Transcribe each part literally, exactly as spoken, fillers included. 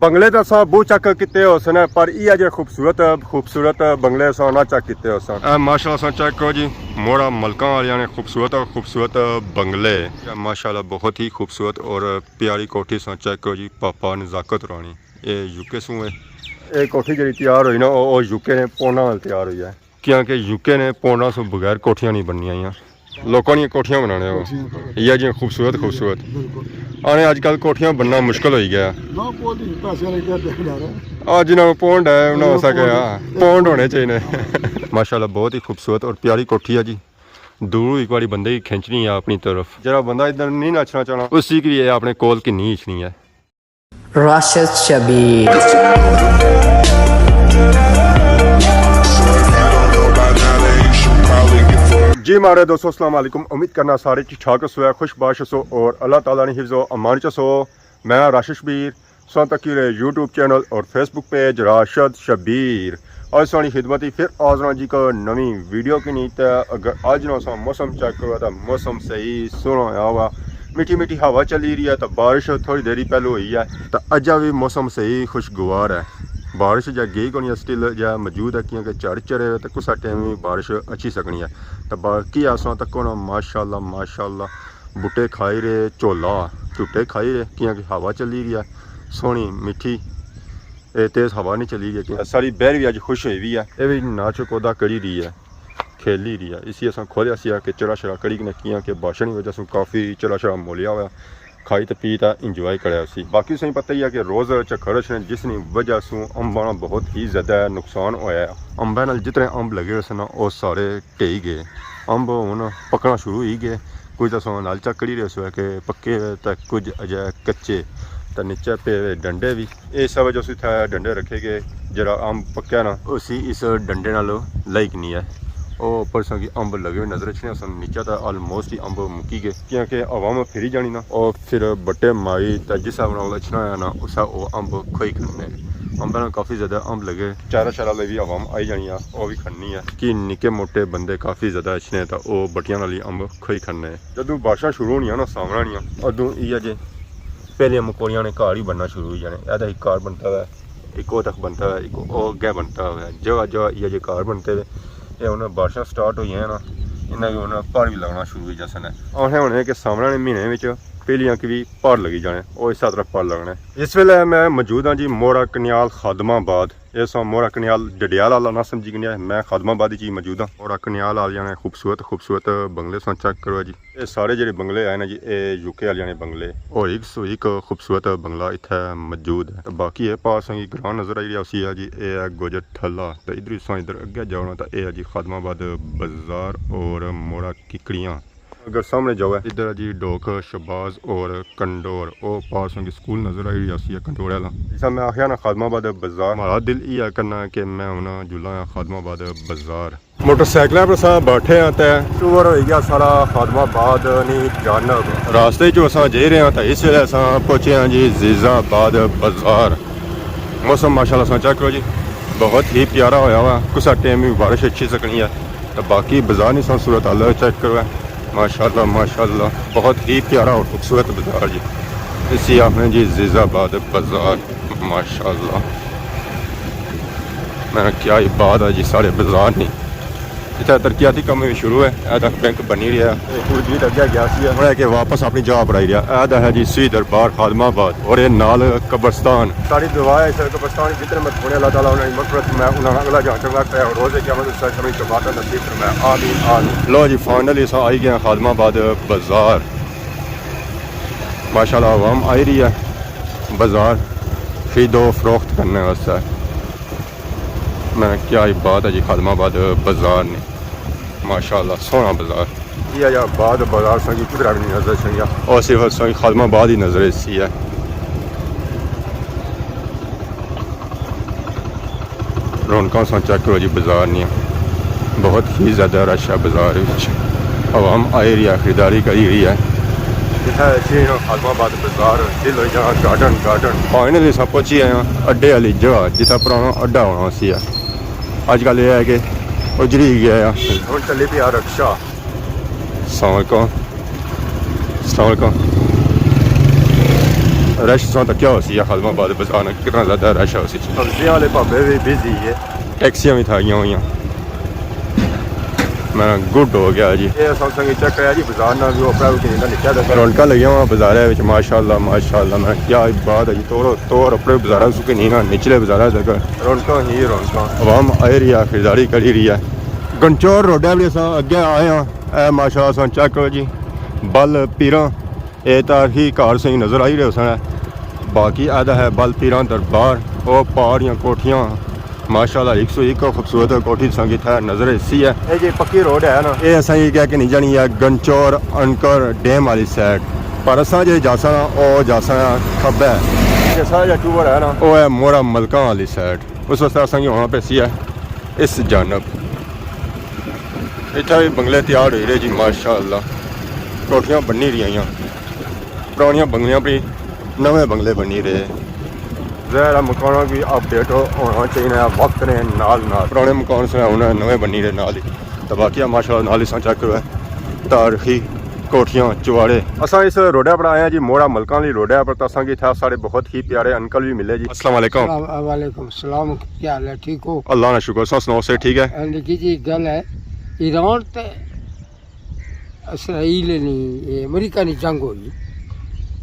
بنگلے تے اساں بہت چیک کیتے ہوسن، پر ایہہ جے خوبصورت، خوبصورت بنگلے اساں نہ چیک کیتے ہوسن۔ اے ماشاءاللہ اساں چیک کرو جی، موڑا ملکاں والیاں نے خوبصورت، خوبصورت بنگلے۔ اے ماشاءاللہ بہت ہی خوبصورت اور پیاری کوٹھی۔ اساں چیک کرو جی، پاپا نزاکت رانی، اے یو کے سوں ہے۔ اے کوٹھی جڑی تیار ہوئی نا، او، او یو کے نے پونڈاں نال تیار ہوئی ہے۔ کیونکہ یو کے نے پونڈاں سوں بغیر کوٹھیاں نہیں بننیاں ہوئیاں۔ لوکاں نیاں کوٹھیاں بنانے ہو۔ کوٹھیاں بنانے۔ یا جی خوبصورت، خوبصورت۔ بالکل۔ آنے اج کل کوٹھیاں بننا مشکل ہوئی گیا۔ نہ، پول ہی پیسے والے کیا دیکھ رہا ہے۔ آ جنہاں کو پونڈ ہے، انہاں واسطے کیا؟ پونڈ ہونے چاہیے۔ ماشاءاللہ بہت ہی خوبصورت اور پیاری کوٹھی ہے جی۔ دور ایک باری بندے کی کھینچنی ہے اپنی طرف۔ جڑا بندہ ادھر نہیں نہ اچھنا چاہنا، اسی کی بھی اپنے کول کی نہیں اچھنی ہے۔ راشد شبیر۔ جی ماڑے دوستو، السلام علیکم۔ امید کرنا سارے ٹھیک ٹھاک ہسو، خوش باش ہسو اور اللہ تعالیٰ نے حفظ و امان چ ہسو۔ میں راشد شبیر، سو تکی رہے یوٹیوب چینل اور فیس بک پیج راشد شبیر۔ اج ساڑی خدمت ہی پھر حاضر ہاں جی کو نویں ویڈیو کی نہیں۔ تے اگر اج نو سا موسم چیک کرو تے موسم صحیح سوہنا ہویا ہوا، میٹھی میٹھی ہوا چلی رہی ہے۔ تے بارش تھوڑی دیری پہلو ہوئی ہے، تے اجا بھی موسم صحیح خوشگوار ہے۔ بارش جا گئی کونی، سٹل جا موجود ہے، کیونکہ جھڑ چڑھے ہوئے تے کسا ٹائم بھی بارش اچھی سکنی ہے۔ تے باقی اساں تکو نا، ماشاءاللہ، ماشاءاللہ، بوٹے کھائی رہے جھولا، جھٹے کھائی رہے، کیونکہ ہوا چلی رہی ہے سوہنی میٹھی۔ اے تیز ہوا نہیں چلی گئی کہ ساری بہر بھی اج خوش ہوئی ہوئی ہے۔ اے بھی ناچ کودا کری رہی ہے، کھیلی رہی ہے۔ اسی اساں کھولیا سی کہ چڑا شڑا کری کنے، کیاں کہ بارشاں نی وجہ سوں کافی چڑا شڑا مولیا ہوا، کھائی تے پی تے انجوائے کریا اسی۔ باقی تساں پتہ ہی ہے کہ روز چکھر اچھنے، جس نی وجہ سوں امباں نا بہت ہی زیادہ نقصان ہویا ہے۔ امباں نال جتنے امب لگے ہوئے سن نا، او سارے ٹہی گئے۔ امب ہن پکنا شروع ہوئی گئے۔ کچھ تاں ساں نال چیک کری رہے سو کہ پکے ہوئے تے کچھ اجے کچے۔ تے نیچے پے ہوئے ڈنڈے وی۔ اس وجہ سے اتھے ڈنڈے رکھے گئے، جڑا امب پکیا نا، اسی اس ڈنڈے نال لائی کنی ہے۔ او اوپر ساں کی امب لگے ہوئے نظر اچھنے سن، نیچے تے آلموسٹ ہی امب مکی گئے، کیونکہ عوام پھری جانی نا۔ او پھر بٹے ماری تے جس حساب نال اچھنا ہے نا، اسے او امب کھوئی کھڑنے۔ امباں نا کافی زیادہ امب لگے، چارہ شارہ لے وی عوام آئی جانی ہے، او وی کھڑنی ہے۔ کہ نکے موٹے بندے کافی زیادہ اچھنے تے او بٹیاں نال ہی امب کھوئی کھڑنے۔ جدوں بارشاں شروع ہونیاں نا، ساونا نیاں، ادوں ایہہ جے پہلیاں مکوڑیاں نے گھر ہی بننا شروع ہوئی جانے۔ اے تے ہک گھر بنتا ہے، ہک او تک بنتا ہے، ہک او اگے بنتا ہے، جگہ جگہ ایہہ جے گھر بنتے وے۔ اے ہن بارشاں سٹارٹ ہوئی ہیں نا، انہاں کی ہن پر وی لگنا شروع ہوئی جاسن۔ آخنے ہونے کہ ساونا نے مہینے وچ پہلیاں کی وی پر لگی جانے، او اس طرح پر لگنے۔ اس ویلے میں موجود ہاں جی موڑا کنیال خادم آباد۔ اے ساں موڑا کنیال ڈڈیال آلا نہ سمجھی کنیا، میں خادم آباد وچ ہی موجود ہاں۔ موڑا کنیال آلیاں نے خوبصورت خوبصورت بنگلے ساں چیک کرو جی۔ اے سارے جڑے بنگلے آئے نا جی، اے یو کے آلیاں نے بنگلے۔ اور ہک سو ہک خوبصورت بنگلہ اتھے موجود ہے۔ تے باقی اے پار ساں کی گراں نظر آئی رہیا سی ہے جی، اے ہے گوجر ٹھلا۔ تے ادھر ساں ادھر اگے جاؤ نا، تے اے ہے جی خادم آباد بازار اور موڑا ککڑیاں۔ اگر سامنے جاؤ ہے، ادھر جی ڈوک شباز اور کنڈور، او پار ساں کی سکول نظر آئی رہیا سی کنڈور آلا۔ جسا میں آخیا نا خادم آباد بازار، مہاڑا دل ایہہ کرنا کہ میں ہن جلاں خادم آباد بازار۔ موٹر سائیکلاں پر اساں بیٹھے ہاں تے ٹور ہوئی گیا سارا خادم آباد نی جانب۔ راستے چ اساں جائی رہے ہاں تے اس ویلے اساں پہنچے ہاں جی عزیز آباد بازار۔ موسم ماشاءاللہ اساں چیک کرو جی، بہت ہی پیارا ہویا ہوا، کسا ٹائم بھی بارش اچھی سکنی ہے۔ تے باقی بازار نی اساں صورت حال چیک کرو ہے۔ ماشاءاللہ، ماشاءاللہ، بہت ہی پیارا اور خوبصورت بازار جی۔ اسی آخنے جی عزیز آباد بازار، ماشاءاللہ۔ میں کیا ہی بات ہے جی، سارے بازار نہیں۔ اتھے ترقیاتی کم بھی شروع ہے، اے تک بینک بنی رہیا ہے۔ اے پل جی اگے گیا سی، ہن اے کہ واپس اپنی جگہ پر آئی رہیا۔ اے دا ہے جی سوئی دربار خادم آباد اور اے نال قبرستان۔ ساری دعا ہے اس قبرستان جتنے مدفون ہیں، اللہ تعالیٰ انہاں دی مغفرت فرمائے، انہاں نا اگلا جہان چنگا کرے اور روز قیامت اس سرزمین شفاعت نصیب فرمائے۔ آمین، آمین۔ لو جی، فائنلی اساں آئی گئے ہیں خادم آباد بازار۔ ماشاءاللہ عوام آئی رہی ہے بازار خرید و فروخت کرنے واسطے۔ میں کیا ہی بات ہے جی، خادم آباد بازار نے، ماشاءاللہ سوہنا بازار۔ یہ جا بعد بازار سنگی کدھر بھی نہیں نظر چڑھیا، اور صرف سنگی خادم آباد ہی نظر اسی ہے۔ رونقاں ساں چیک کرو جی بازار نیاں، بہت ہی زیادہ رش ہے بازار وچ، عوام آئی رہی ہے، خریداری کری رہی ہے۔ جتھے اچھی نا خادم آباد بازار، دل ہوئی جانا گارڈن، گارڈن۔ فائنلی اساں پہنچی آئے ہاں اڈے والی جگہ، جتھے پرانا اڈا ہونا سی ہے۔ اج کل یہ ہے کہ اجڑی گیا ہے۔ ہن چلی پیا رکشا۔ السلام علیکم۔ السلام علیکم۔ رش ساں تکیا ہوسی ہے خادم آباد بازار نا، کتنا زیادہ رش ہوسی۔ سبزیاں والے بھابے بھی بزی ہے۔ ٹیکسیاں بھی تھا گیاں ہوئیاں۔ میں گڈ ہو گیا جی۔ یہ اساں سنگی چیک کریا جی، بازار نا ویو اپنا بھی کہنی نکیا تھا۔ رونقاں لگیاں ہوئیاں بازار وچ، ماشاءاللہ، ماشاءاللہ۔ میں کیا ہی بات ہے جی، توڑو توڑ اپنے بازار سکے نہیں نا، نچلے بازار تک۔ رونقاں ہی رونقاں۔ عوام آئی رہی ہے، خریداری کری رہی ہے۔ گنچور روڈ ہے، اساں اگے آئے ہاں۔ اے ماشاءاللہ، اساں چیک کرو جی، بل پیراں۔ اے تاریخی گھر سہی نظر آئی رہے ہوسن۔ باقی آدھا ہے بل پیراں دربار، او پہاڑیاں کوٹھیاں، ماشاءاللہ، ایک سو ایک خوبصورت کوٹھی سنگی تھا نظر ایسی ہے۔ اے جی پکی روڈ ہے نا۔ اے اساں یہ کہہ کے نہیں جانی ہے گنچور انکر ڈیم والی سائیڈ، پر اساں جے جاساں نا، او جاساں نا کھبے۔ یہ سارا جا ٹور ہے نا، او ہے موڑا ملکاں والی سائیڈ۔ اس واسطے اساں کی ہونا پیسی ہے اس جانب۔ اتھا بھی بنگلے تیار ہوئی رہے جی، ماشاءاللہ۔ کوٹھیاں بنی رہی ہیں، پرانیاں بنگلیاں بھی نویں بنگلے بنی رہے۔ ظاہر ہے مکانوں کی اپڈیٹ ہونا چاہیے وقت نے نال نال۔ پرانے مکان سے ہونا نویں بنی رہے نال ہی۔ تو باقی ماشاءاللہ نال ہی سان چیک کرو ہے۔ تاریخی کوٹھیاں چواڑے۔ اساں اس روڈے پر آئے ہیں جی، موڑا ملکاں والی روڈے پر، تو اساں کی اتھا سارے بہت ہی پیارے انکل بھی ملے جی۔ السلام علیکم۔ السلام، وعلیکم السلام، کیا حال ہے؟ ٹھیک ہو؟ اللہ نا شکر، سا سناؤ، سے ٹھیک ہے؟ ہاں، نکی جی گل ہے، ایران تے اسرائیل نی، اے امریکہ نی جنگ ہوئی۔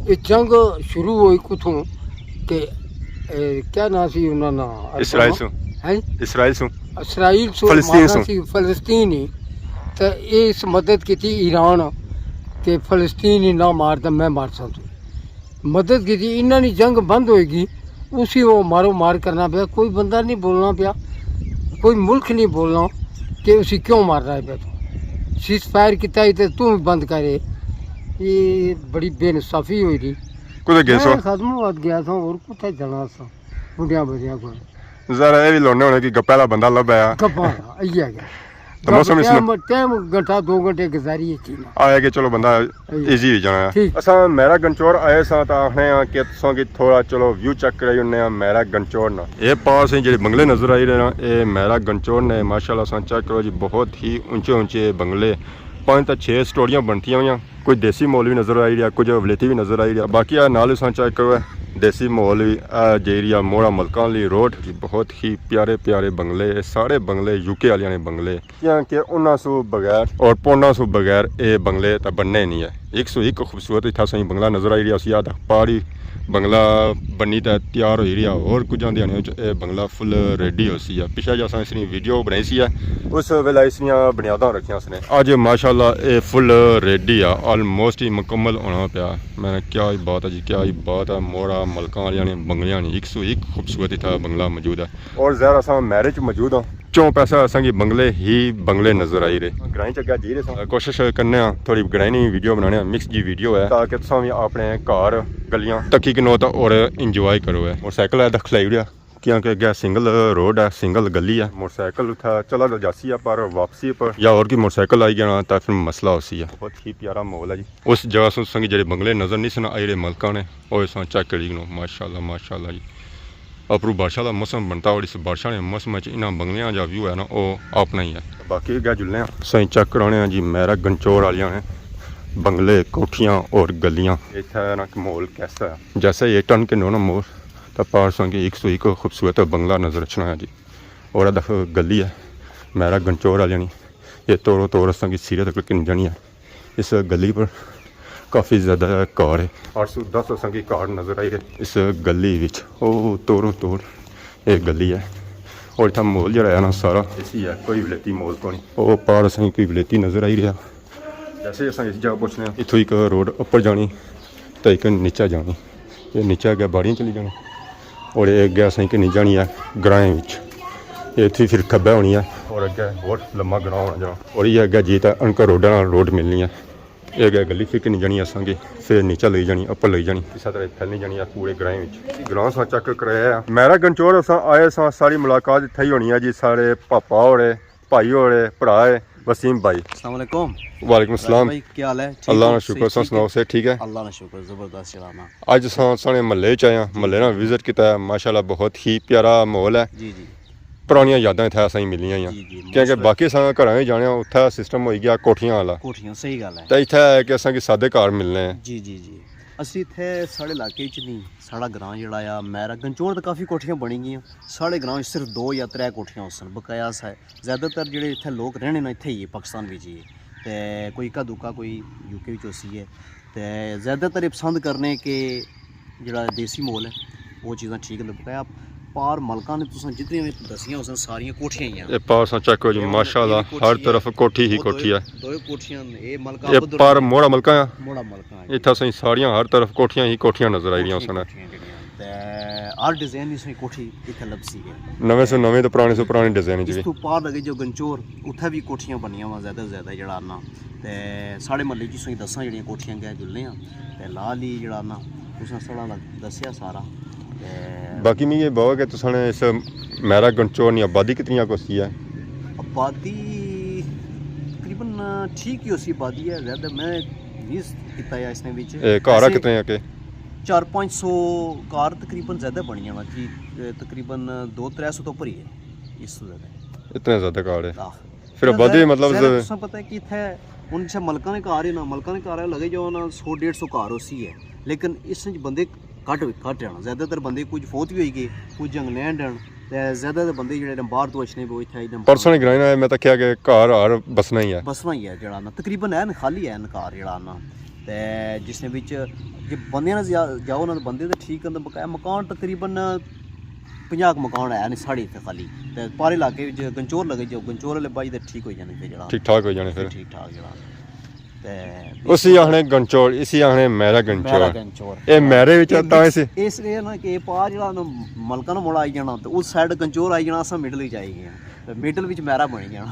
اے جنگ شروع ہوئی کتھوں کہ، اے، کیا نام سی انہاں نا؟ اسرائیل سوں۔ ہیں؟ اسرائیل سوں۔ اسرائیل سوں فلسطین مارنا سوں۔ سی فلسطین ہی۔ تے اس مدد کیتی ایران کہ فلسطین ہی نہ مار تے میں مار ساں تو۔ مدد کیتی، انہاں نی جنگ بند ہوئے گی، اسی وہ مارو مار کرنا پیا، کوئی بندہ نہیں بولنا پیا، کوئی ملک نہیں بولنا کہ اسی کیوں مار رہا ہے پیا تو۔ سیز فائر کیتا ہی تے تو بھی بند کرے۔ یہ بڑی بے انصافی ہوئی دی۔ کدھر گئے سو؟ میں خادم آباد گیا تھا، اور کتھے جانا سا، بڈیاں بڈیاں کو۔ ذرا یہ بھی لونے ہونے کہ گپے والا بندہ لبھا ہے۔ گپا، یہ گیا۔ تو موسم اس ٹائم، ٹائم گھنٹہ دو گھنٹے گزاری ہے چینا۔ آیا کہ چلو بندہ ایزی ہوئی جانا ہے۔ ٹھیک۔ اساں میرا گنچور آئے ساں تاں آخنے آں کہ تساں کی تھوڑا چلو ویو چیک کرائی اننے آں میرا گنچور نا۔ اے پار سے جڑے بنگلے نظر آئی رہے نا، اے میرا گنچور نے، ماشاءاللہ ساں چیک کرو جی، بہت ہی اونچے اونچے بنگلے، پانچ تا چھ سٹوریاں بنتیاں ہویاں۔ کوئی دیسی ماحول بھی نظر آئی رہیا، کچھ ولیتی بھی نظر آئی رہیا۔ باقی آ نال ساں چیک کرو، دیسی ماحول بھی آ جائی رہیا، موڑا ملکاں والی روڈ جی، بہت ہی پیارے پیارے بنگلے، اے سارے بنگلے یو کے والیاں نے بنگلے۔ کیاں کہ انہاں سوں بغیر اور پونڈاں سوں بغیر اے بنگلے تاں بننے نہیں ہے۔ ایک سو ایک خوبصورت اتھا سائیں بنگلہ نظر آئی رہیا سی، آدھا پہاڑی بنگلہ بنی تے تیار ہوئی رہیا، اور کچھ آندے آنے وچ اے بنگلہ فل ریڈی ہوسی ہے۔ پچھے جا اساں اس نی ویڈیو بنائی سی ہے، اس ویلے اس نیاں بنیاداں رکھیاں سی نے۔ اج ماشاءاللہ اے فل ریڈی ہے، آلموسٹ ہی مکمل ہونا پیا۔ میں نے کیا ہی بات ہے جی، کیا ہی بات ہے، موڑا ملکاں والیاں نے بنگلیاں نے، ایک سو ایک خوبصورت اتھا بنگلہ موجود ہے۔ اور ظاہر اساں میرج موجود ہاں۔ چون پیسہ اساں کی بنگلے ہی بنگلے نظر آئی رہے۔ گرائیں چ اگے جی رہے ساں۔ کوشش کرنے ہاں تھوڑی گرائیں نی ویڈیو بنانے ہاں، مکس جی ویڈیو ہے، تاکہ تساں وی اپنے گھر گلیاں تکی کنو تاں اور انجوائے کرو ہے۔ موٹر سائیکل ہے تاں کھلائی اڑیا، کیونکہ اگے سنگل روڈ ہے، سنگل گلی ہے۔ موٹر سائیکل اتھا چلا تاں جاسی ہے، پر واپسی پر یا اور کوئی موٹر سائیکل آئی گیا نا تاں پھر مسئلہ ہوسی ہے۔ بہت ہی پیارا ماحول ہے جی۔ اس جگہ سوں تساں کی جڑے بنگلے نظر نہیں سن آئی رہے ملکاں نے، او اساں چیک کری کنو، ماشاءاللہ، ماشاءاللہ جی۔ اپروں بارشاں دا موسم بنتا، اور اس بارشاں نے موسم وچ انہاں بنگلیاں جا ویو ہے نا، او اپنا ہی ہے۔ باقی اگے جلنے آں، سائیں چیک کرانے آں جی، میرا گنچور والیاں نے بنگلے، کوٹھیاں اور گلیاں۔ اتھا ہے نا کہ ماحول کیسا ہے؟ جیسے یہ ٹرن کرنے ہو نا موڑ، تاں پار ساں کی ایک سو ایک خوبصورت بنگلہ نظر اچھنا ہے جی۔ اور اے دیکھو گلی ہے میرا گنچور والیاں نی، یہ توڑو توڑ اساں کی سیرت تک کن جانی ہے۔ اس گلی پر کافی زیادہ کار ہے۔ اٹھ سو دس اساں کی کار نظر آئی رہے۔ اس گلی وچ او توڑو توڑ ایک گلی ہے، اور اتھا ماحول جڑا ہے نا سارا ایسی ہے، کوئی ولیتی ماحول کونی۔ او پار اساں کی کوئی ولیتی نظر آئی رہیا۔ جیسے اساں اس جگہ پہنچنے ہیں، اتھوں ایک روڈ اپر جانی تے ایک نیچے جانی۔ یہ نیچے اگے باڑیاں چلی جانی اور یہ اگے اساں ایک نہیں جانی ہے گرائیں وچ۔ یہ اتھوں پھر کھبے ہونی ہے اور اگے بہت لمبا گراں ہونا جانا، اور یہ اگے جی تے انکر روڈ نال روڈ ملنی ہے۔ یہ اگے گلی پھر کنی جانی اساں کی، پھر نیچے لئی جانی، اپر لئی جانی، اس طرح پھیلنی جانی ہے پورے گرائیں وچ۔ گراں ساں چیک کرایا ہے۔ میرا گنچور اساں آئے ساں، ساری ملاقات اتھے ہی ہونی ہے جی، سارے پاپا ہوڑے، بھائی ہوڑے، بھرا ہے وسیم بھائی۔ السلام علیکم۔ وعلیکم السلام۔ بھائی، کیا حال ہے؟ ٹھیک اللہ ہو؟ نا شکر، صحت تساں ٹھیک؟ سناؤ، صحت ٹھیک ہے؟ اللہ نا شکر، زبردست چلانا۔ اج اساں سانے محلے وچ آئے ہاں، محلے نا وزٹ کیتا ہے، ماشاءاللہ بہت ہی پیارا ماحول ہے۔ جی، جی۔ پرانیاں یاداں اتھے اساں کی ملیاں ہوئیاں۔ جی، جی، کیونکہ ماشاءاللہ۔ باقی اساں گھراں وچ جانے ہاں، اتھے سسٹم ہوئی گیا کوٹھیاں والا۔ کوٹھیاں، صحیح گل ہے۔ تے اتھے ہے کہ اساں کی سادے گھر ملنے ہیں۔ جی، جی، جی۔ اسی اتھے ساڑے علاقے چ نہیں، ساڑا گراں جڑا آ میرا گنچور تے کافی کوٹھیاں بنی گئیاں۔ ساڑے گراں چ صرف دو یا ترے کوٹھیاں ہوسن، بقایا سا-، زیادہ تر جڑے اتھے لوگ رہنے نا اتھے ہی ہے، پاکستان وچ ہی ہے۔ تے کوئی اکا دکا کوئی یو کے وچ ہوسی ہے۔ تے زیادہ تر یہ پسند کرنے کہ جڑا دیسی ماحول ہے، وہ چیزاں ٹھیک لگدا ہے۔ پار ملکاں نے تساں جتنیاں وی دسیاں ہوسن، ساریاں کوٹھیاں ہی ہیں۔ اے پار ساں چیک کرو جی، اے ہن ماشاءاللہ، اے کوٹھی ہر ہے، طرف کوٹھی ہی وہ کوٹھی دوئے، ہے۔ دوئے کوٹھیاں نے، اے ملکاں اے خود پار ہوئی موڑا ملکاں ہے۔ موڑا ملکاں ہے۔ اتھا سائیں ساریاں ہر طرف کوٹھیاں ہی کوٹھیاں نظر آئی رہیاں کوٹھیاں ہی ہوسن۔ کوٹھیاں جڑیاں۔ تے ہر ڈیزائن دی سائیں کوٹھی اتھے لبسی ہے۔ نویں سو نویں تے پرانے سو پرانی ڈیزائن جی۔ اس تو پار لگے جو گنچور، اتھے بھی کوٹھیاں بنیاں وا زیادہ زیادہ جڑا نا۔ تے ساڑے محلے جی سائیں دساں جڑیاں کوٹھیاں گئے جلنے ہاں۔ تے لال ہی جڑا نا، تساں ساڑا لگ-، دسیا سارا۔ تے باقی میں یہ بہو کہ تساں نے اس میرا گنچور نی آبادی کتنی آ کوسی ہے؟ آبادی تقریباً ٹھیک ہی ہوسی آبادی ہے، زیادہ میں نہیں کیتا ہے اس نے وچ۔ اے گھر آ ویسے کتنے آ کے؟ چار پانچ سو گھر تقریباً زیادہ بنی جانا جی، اے تقریباً دو ترے سو تو اوپر ہی ہے، اس تو زیادہ۔ اتنے زیادہ گھر ہے؟ آہ۔ پھر اتنا آبادی زیادہ، مطلب زیادہ ز- تساں پتہ ہے کہ اتھے ہن جیسے ملکاں نے گھر ہے نا، ملکاں نے گھر لگے جو نا سو ڈیڑھ سو گھر ہوسی ہے، لیکن اس وچ بندے گھٹ، گھٹ جانا۔ زیادہ تر بندے کچھ فوت بھی ہوئی گئے، کچھ انگلینڈ ہن، تے زیادہ تر بندے جڑے نے باہر تو اچھنے پے اتھے ایک دم پرسنل گراں نا، میں تکیا کہ گھر ہر بسنا ہی ہے۔ بسنا ہی ہے جڑا نا، تقریباً ہے نا، خالی ہے نا گھر جڑا نا۔ تے جس نے وچ جے بندے نا زیا-، جاؤ نا، بندے تے ٹھیک ہن، بقایا مکان تقریباً پنجاہ مکان ہے نا ساڑے اتھے خالی۔ تے پارے علاقے وچ گنچور لگے جو، گنچور والے بائی تے ٹھیک ہوئی جانے پھر جڑا۔ ٹھیک ٹھاک ہوئی جانے پھر۔ ٹھیک ٹھاک جڑا۔ تے اسی آخنے گنچور، اسی آخنے میرا گنچور۔ میرا گنچور۔ اے میرے وچ اے تاں مکس اسی اس لیے نا کہ اے پار جڑا نا ملکاں نا موڑا آئی جانا، تے اس سائیڈ گنچور آئی جانا، اساں مڈل وچ آئی گئے ہاں۔ تے مڈل وچ میرا بنی جانا۔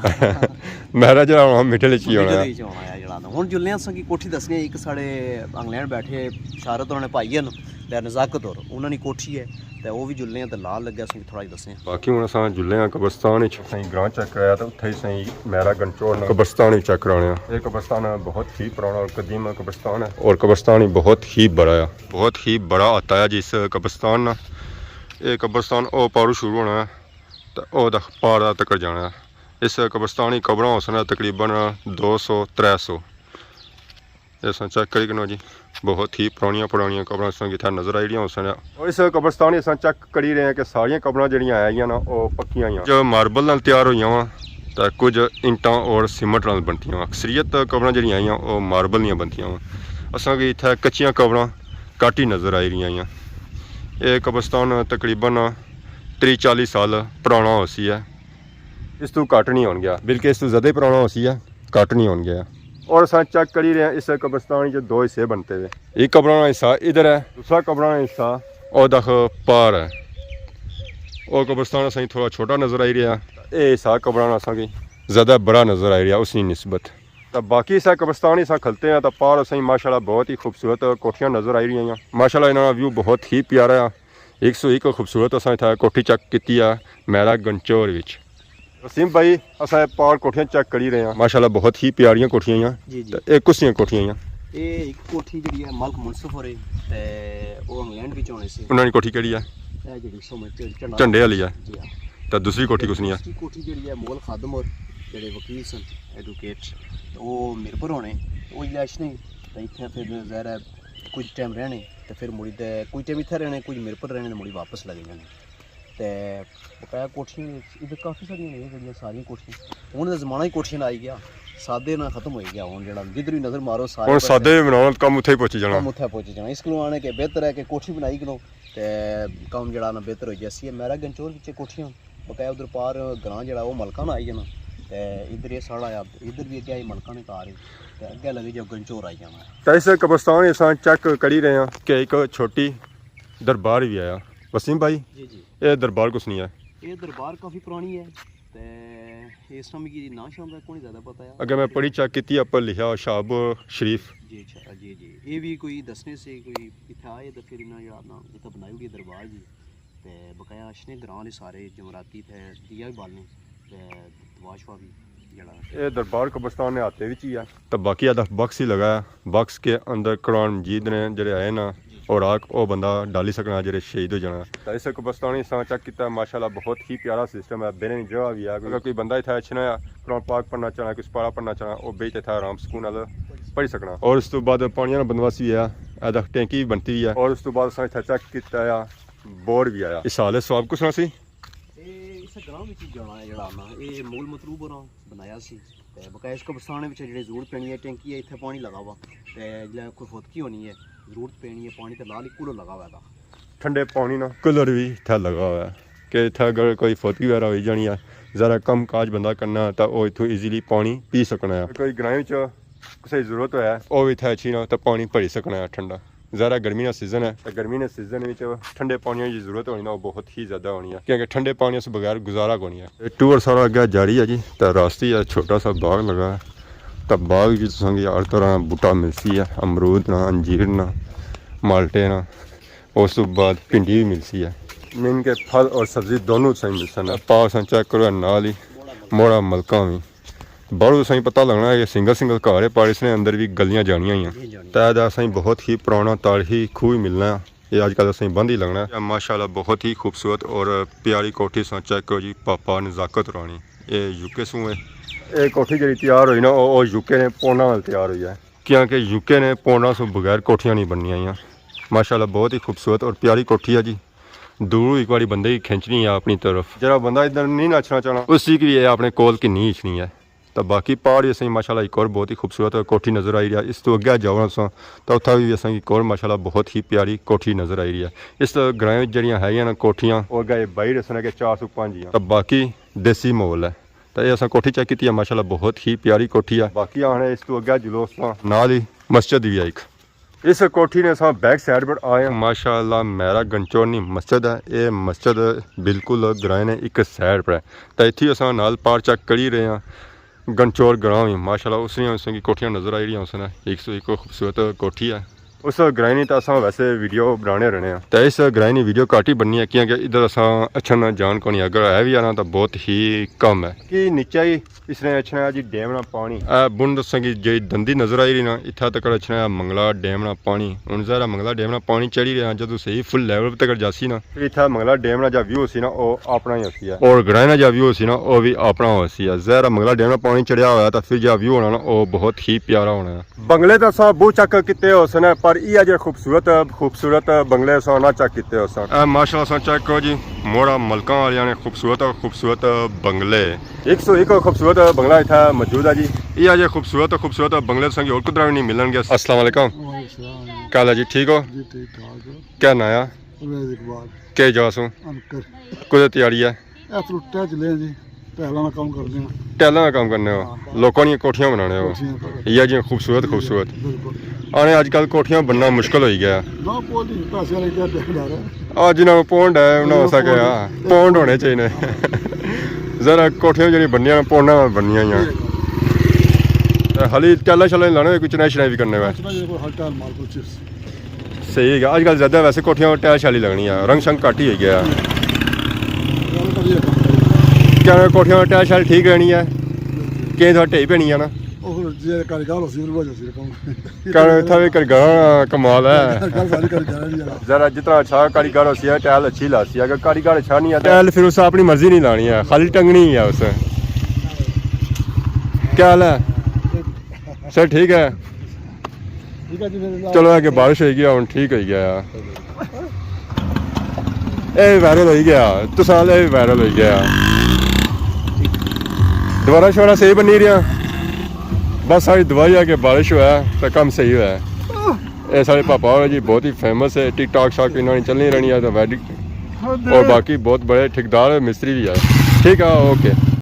میرا جڑا ہونا مڈل وچ ہی ہونا مڈل ہے۔ وچ ہونا ہے جڑا نا۔ ہن جلنے آں اساں کی کوٹھی دسنے آں، ایک ساڑے انگلینڈ بیٹھے شہرت ہوراں نے بھائی ہن، تے نزاکت ہور، انہاں نی کوٹھی ہے، تے او وی جلنے آں تے لال لگے اساں کی تھوڑا جہا دسنے آں۔ باقی ہن اساں جلنے آں قبرستان وچ، اساں گراں چیک کرایا تے اتھے ہی اساں میرا گنچور نا قبرستان وی چیک کرانے آں۔ اے قبرستان بہت ہی پرانا اور قدیم قبرستان ہے، اور قبرستان وی بہت ہی بڑا ہے، بہت ہی بڑا آتا ہے جس قبرستان نا۔ اے قبرستان او پاروں شروع ہونا ہے تے او دکھ پار تک جانا ہے۔ اس قبرستان وچ قبراں ہوسن تقریباً دو سو ترے سو۔ اساں چیک کری کنو جی، بہت ہی پرانیاں پرانیاں قبراں اساں کی اتھا نظر آئی رہیاں ہوسن۔ اور اس قبرستان اساں چیک کری رہے ہیں کہ ساریاں قبراں جڑیاں آئیاں نا، او پکیاں آئیاں۔ کچھ ماربل نال تیار ہوئیاں وا، تے کچھ اینٹاں اور سیمنٹ نال بنتیاں وا۔ اکثریت قبراں جڑیاں آئیاں، او ماربل نیاں بنتیاں وا۔ اساں کی اتھا کچیاں قبراں گھٹ ہی نظر آئی رہیاں آئیاں۔ اے قبرستان تقریباً تریہہ چالیہہ سال پرانا ہوسی ہے۔ اس تو گھٹ نہیں ہون گیا، بلکہ اس تو زیادہ ہی پرانا ہوسی ہے۔ گھٹ نہیں ہون گیا۔ اور اساں چیک کری رہے ہیں، اس قبرستان وچ دو حصے بنتے ہوئے۔ ایک قبران حصہ ادھر ہے، دوسرا قبران حصہ او دکھ پار ہے۔ او قبرستان اساں کی تھوڑا چھوٹا نظر آئی رہیا، اے حصہ قبران اساں کی زیادہ بڑا نظر آئی رہیا اس نی نسبت۔ تے باقی اساں قبرستان اساں کھلتے ہیں تے پار اساں کی ماشاءاللہ بہت ہی خوبصورت کوٹھیاں نظر آئی رہیاں۔ ماشاءاللہ انہاں نا ویو بہت ہی پیارا ہے۔ ایک سو ایک خوبصورت اساں اتھا کوٹھی چیک کیتی ہے میرا گنچور وچ۔ وسیم بھائی، اساں اے پار کوٹھیاں چیک کری رہے ہیں، ماشاءاللہ بہت ہی پیاریاں کوٹھیاں ہیں۔ جی، جی۔ تے اے کس دیاں کوٹھیاں ہیں؟ اے ایک کوٹھی جڑی ہے ملک منصف ہور ہے، تے او انگلینڈ وچ ہونے سے۔ انہاں دی کوٹھی کیڑی ہے؟ اے جڑی سو میں جھنڈا جھنڈے والی ہے۔ جی ہاں۔ تے دوسری کوٹھی کس نی ہے؟ دوسری کوٹھی جڑی ہے مغل خادم ہور، جڑے وکیل سن، ایڈوکیٹ، تے او میرپور ہونے، او جلے اچھنے، تے اتھے پھر ظاہر ہے کچھ ٹائم رہنے، تے پھر مڑی تے کچھ ٹائم اتھے رہنے، کچھ میرپور رہنے، تے مڑی واپس لگے جانے۔ تے بقایا کوٹھیاں ادھر کافی ساریاں نے، جڑیاں ساریاں کوٹھیاں۔ ہن تے زمانہ ہی کوٹھیاں نا آئی گیا، سادے نا ختم ہوئی گیا۔ ہن جڑا جدھر وی نظر مارو سارے ہن پاسے سادے بناؤ، کم اتھے ہی پہنچی جانا۔ کم اتھے پہنچی جانا۔ اس کولوں آنے کہ بہتر ہے کہ کوٹھی بنائی کنو تے کم جڑا نا بہتر ہوئی جاسی۔ میرا گنچور وچ کوٹھیاں، بقایا ادھر پار گراں جڑا او ملکاں نا آئی جانا۔ تے ادھر اے ساڑا آیا، ادھر وی اگے آئی ملکاں نے گھر ہے۔ تے اگے لگے جو گنچور آئی جانا ہے۔ تے اس قبرستان اساں چیک کری رہے ہیں کہ ایک چھوٹی دربار وی آیا۔ وسیم بھائی، جی، جی۔ اے دربار کس نی ہے؟ اے دربار کافی پرانی ہے، تے اس نا مکی ناں شاں دا کوئی زیادہ پتہ ہے۔ اگر میں پڑھی چیک کیتی، اپر لکھیا شہاب شریف۔ جی، اچھا، جی، جی۔ اے وی کوئی دسنے سے کوئی اتھے آئے تے پھر انہاں جڑا نا اتھے بنائی اوڑی دربار جی۔ تے بقایا اچھنے گراں نے سارے جمعراتی تے دیا وی بالنے۔ تے دعا شعا وی جڑا۔ اے دربار قبرستان نے ہاتھے وچ ہی ہے۔ تے باقی آدھا باکس ہی لگا ہے۔ باکس کے اندر قرآن مجید نے جڑے آئے نا، جی، جی۔ اوراق او بندہ ڈالی سکنا جڑے شہید ہو جانا۔ تے اس قبرستان اساں چیک کیتا، ماشاءاللہ بہت ہی پیارا سسٹم ہے، بینے نی جگہ وی ہے۔ اگر کوئی بندہ اتھا اچھنا ہے، قرآن پاک پڑھنا چاہنا، کوئی سپارہ پڑھنا چاہنا، او بیٹھ اتھا آرام سکون نال پڑھی سکنا۔ اور اس تو بعد پانیاں نا بندوبست وی ہے، ادا ٹینکی بھی بنتی ہوئی ہے۔ اور اس تو بعد اساں اتھا چیک کیتا آیا، بورڈ بھی آیا۔ اس حال ثواب کس طرح سی؟ اے اس گراں وچ ہی جانا ہے جڑا آنا، اے مول مطلوب ہوراں بنایا سی۔ تے بقایا اس قبرستان وچ جڑی ضرورت پینی ہے، ٹینکی ہے، اتھے پانی لگا ہوا۔ تے جلے کوئی فوتگی ہونی ہے، ضرورت پینی ہے پانی، تے نال ہی کولر لگا ہوا ہے۔ ٹھنڈے پانی نا کولر بھی اتھا لگا ہوا ہے کہ اتھا اگر کوئی فوتگی وغیرہ ہوئی جانی ہے، ذرا کم کاج بندہ کرنا ہے، تاں او اتھوں ایزیلی پانی پی سکنا ہے۔ کوئی گرائیں وچ کسے ضرورت ہویا ہے، او بھی اتھا اچھی نا تے پانی بھری سکنا ہے ٹھنڈا۔ ذرا گرمی نا سیزن ہے، تے گرمی نے سیزن وچ ٹھنڈے پانیاں دی ضرورت ہونی نا، او بہت ہی زیادہ ہونی ہے، کیونکہ ٹھنڈے پانیاں سے بغیر گزارا کونی ہے۔ ٹور سارا اگے جاری ہے جی، تے راستے ہی چھوٹا سا باغ لگا ہے، تے باغ وچ تساں کی ہر طرح بوٹا ملسی ہے، امرود نا، انجیر نا، مالٹے نا، اس تو بعد بھنڈی بھی ملسی ہے۔ مین کے پھل اور سبزی دونوں تساں ملسن۔ پاؤ تساں چیک کرو، نال ہی موڑا ملکاں وی۔ باہروں تساں پتہ لگنا ہے کہ سنگل سنگل گھر ہے، پر اس نے اندر بھی گلیاں جانیاں ہی ہیں۔ تے دا تساں بہت ہی پرانا تاریخی کھوہ ملنا ہے۔ یہ اج کل تساں بند ہی لگنا ہے۔ ماشاءاللہ بہت ہی خوبصورت اور پیاری کوٹھی، تساں چیک کرو جی، پاپا نزاکت رانی۔ اے یو کے سوں ہے۔ اے کوٹھی جڑی تیار ہوئی نا، او، او یو کے نے پونا نال تیار ہوئی ہے۔ کیونکہ یو کے نے پونا سوں بغیر کوٹھیاں نہیں بننیاں ہوئیاں۔ ماشاءاللہ بہت ہی خوبصورت اور پیاری کوٹھی ہے جی۔ دوروں ایک باری بندے کی کھینچنی ہے اپنی طرف۔ جڑا بندہ ادھر نہیں نہ اچھنا چاہنا، اسی کی بھی اے اپنے کول کی نہیں اچھنی ہے۔ تو باقی پہاڑ ہی اساں کی ماشاءاللہ ایک اور بہت ہی خوبصورت کوٹھی نظر آئی رہی ہے۔ اس تو اگے جاؤ نا تساں، تو اتھا بھی اساں کی ایک اور ماشاءاللہ بہت ہی پیاری کوٹھی نظر آئی رہی ہے۔ اس گرائیں وچ جڑیاں ہے نا کوٹھیاں، او اگے باہر اساں کے چار سو پنج ہی ہیں۔ تو باقی دیسی ماحول ہے۔ تو یہ اساں کوٹھی چیک کیتی ہے، ماشاءاللہ بہت ہی پیاری کوٹھی ہے۔ باقی آنے اس تو اگے جلوس نال ہی مسجد بھی ہے ایک۔ اس کوٹھی نے اساں بیک سائیڈ پر آئے ہیں۔ ماشاءاللہ میرا گنچور نی مسجد ہے، اے مسجد بالکل گرائیں نے ایک سائیڈ پر ہے۔ تے اتھی اساں نال پار چیک کری رہے ہیں۔ گنچور گراں وی ماشاءاللہ اس نے اساں کی کوٹھیاں نظر آئی رہی ہیں، اس نے ایک سو ایک خوبصورت کوٹھی ہے۔ اس گرائیں نی تے اساں ویسے ویڈیو بنانے رہنے ہیں۔ تے اس گرائیں نی ویڈیو گھٹ ہی بننی ہے، کیونکہ ادھر اساں اچھن نا جان کونی، اگر ہے بھی آنا تو بہت ہی کم ہے۔ کہ نیچے ہی اس نے اچھنا جی ڈیم نا پانی۔ اے بن تساں کی جیڑی دندی نظر آئی رہی نا، اتھا تک اچھنا ہے منگلا ڈیم نا پانی۔ ہن ظاہر ہے منگلا ڈیم نا پانی چڑھی رہیا، جدوں صحیح فل لیول تک جاسی نا۔ پھر اتھا منگلا ڈیم نا جا ویو ہوسی نا، او اپنا ہی ہوسی ہے۔ اور گرائیں نا جا ویو ہوسی نا، او بھی اپنا ہوسی ہے۔ ظاہر ہے منگلا ڈیم نا پانی چڑھیا ہویا تاں پھر جا ویو ہونا نا، او بہت ہی پیارا ہونا ہے۔ بنگلے تاں اساں بہت چیک کیتے ہوسن، پر ایہہ جے خوبصورت، خوبصورت بنگلے اساں نہ چیک کیتے ہوسن۔ اے ماشاءاللہ اساں چیک کرو جی، موڑا ملکاں والیاں نے خوبصورت، خوبصورت بنگلے۔ ایک سو ایک خوبصورت بنگلہ اتھا موجود ہے جی۔ ایہہ جے خوبصورت، خوبصورت بنگلے تساں کی ہور کدرا بھی نہیں ملن گے۔ السلام علیکم۔ وعلیکم السلام۔ کیا حال ہے جی، ٹھیک ہو؟ جی ٹھیک ٹھاک ہو۔ کیا ناں ہے؟ پرویز اقبال۔ کیا جا سو؟ انکر۔ کدے تیاری ہے؟ اے فروٹا چلے ہیں جی، ٹائلاں نا کم کرنے ہیں۔ ٹائلاں نا کم کرنے ہو؟ ہاں۔ لوکاں نیاں کوٹھیاں بنانے ہو؟ کوٹھیاں۔ یا جی خوبصورت، جی، خوبصورت۔ بالکل۔ آنے اج کل کوٹھیاں بننا مشکل ہوئی گیا۔ نہ، کوئی نہیں، پیسے والے کیا ڈر ہے؟ آ جنہاں کو پونڈ ہے، انہاں واسطے کیا؟ پونڈ۔ پونڈ ہونے چاہیے۔ ذرا کوٹھیاں جڑی بننیاں، پونڈاں نال بننیاں ہی ہیں۔ جی۔ خالی ٹائلاں شائلاں لانے ہوئے، کوئی چنائی شنائی بھی کرنے ہوئے؟ چنائی کوئی ہر ٹائل مال کوئی چیز۔ صحیح ہے، اج کل زیادہ ویسے کوٹھیاں ٹائل شائل ہی لگنی ہے، رنگ شنگ گھٹ ہی ہوئی گیا۔ کیا کوٹھیاں ٹائل شائل ٹھیک رہنی ہے؟ کہیں تھوڑا ڈھئی پینی ہے نا؟ او جی کاریگر ہوسی، وہ جو سی رقم۔ کہنا اتھا بھی کاریگراں کمال ہے۔ کاریگر ساری کاریگر نہیں ہے۔ ذرا جتنا اچھا کاریگر ہوسی ہے، ٹائل اچھی لاسی ہے۔ اگر کاریگر اچھا نہیں ہے، ٹائل پھر اس اپنی مرضی نہیں لانی ہے، خالی ٹنگنی ہے اس۔ کیا حال ہے؟ سر ٹھیک ہے؟ ٹھیک ہے جی، پھر چلو، اگے بارش ہوئی گیا، ہن ٹھیک ہوئی گیا۔ اے وائرل ہوئی گیا، تساں اے وائرل ہوئی گیا۔ دوبارہ شوارا صحیح بنی رہیا۔ بس ساری دعا ہی ہے کہ بارش ہویا تے کم صحیح ہویا۔ اے سارے پاپا ہور جی بہت ہی فیمس ہے، ٹک ٹاک شاک انہاں نی چلنی رہنی ہے تے ویڈنگ، اور باقی بہت بڑے ٹھیکیدار مستری بھی ہے۔ ٹھیک ہے، اوکے۔